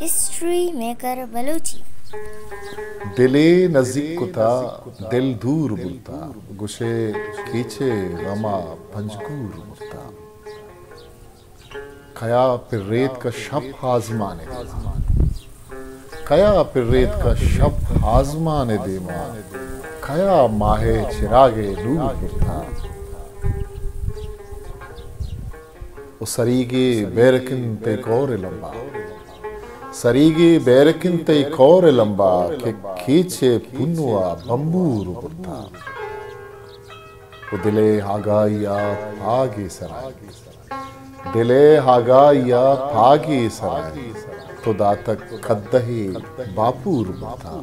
History maker Balochi. دلے نزیک کتا، دل دور برتا، گوشے کیچے غما پنجگور برتا۔ کیا پریت کا شپ آزمان دیما، کیا پریت کا شپ آزمان دیما، کیا ماہ چراغ نور برتا۔ و سریگے بیرکن تئی کور لمبا، سریگے بیرکن تئی کور لمبا، کہ کیچے پنوا بمبور برتا۔ و دلے ہاگائی آ پاگے سرائے، دلے ہاگائی آ پاگے سرائے، تو داتک کدہے باپور برتا۔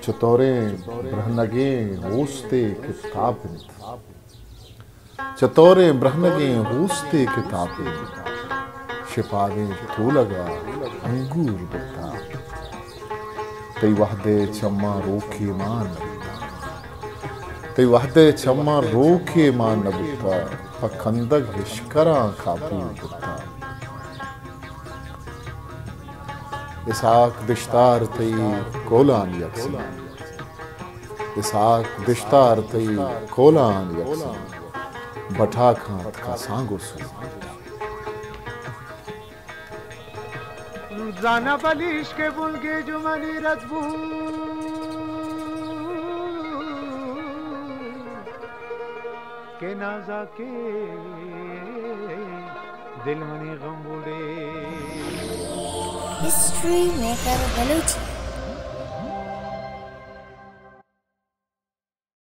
چتوریں برہنگیں ہوستے کہ تاب انت، چتوریں برہنگیں ہوستے کہ تاب انت، شپادیں تولگا انگور برتا۔ تئی وہدے چماں روکے مان نہ بوتا، تئی وہدے چماں روکے مان نہ بوتا، پہ کندگ ہشکراں کاپور برتا۔ اسحاق دشتار تئی کولانی عکساں، اسحاق دشتار تئی کولانی عکساں، بٹاکاں تکا سانگو سور۔ زانا بلیش کے بلگے جو منی رد بو، کہ نازا کے دل منی غم بوڑے۔ History maker Balochi.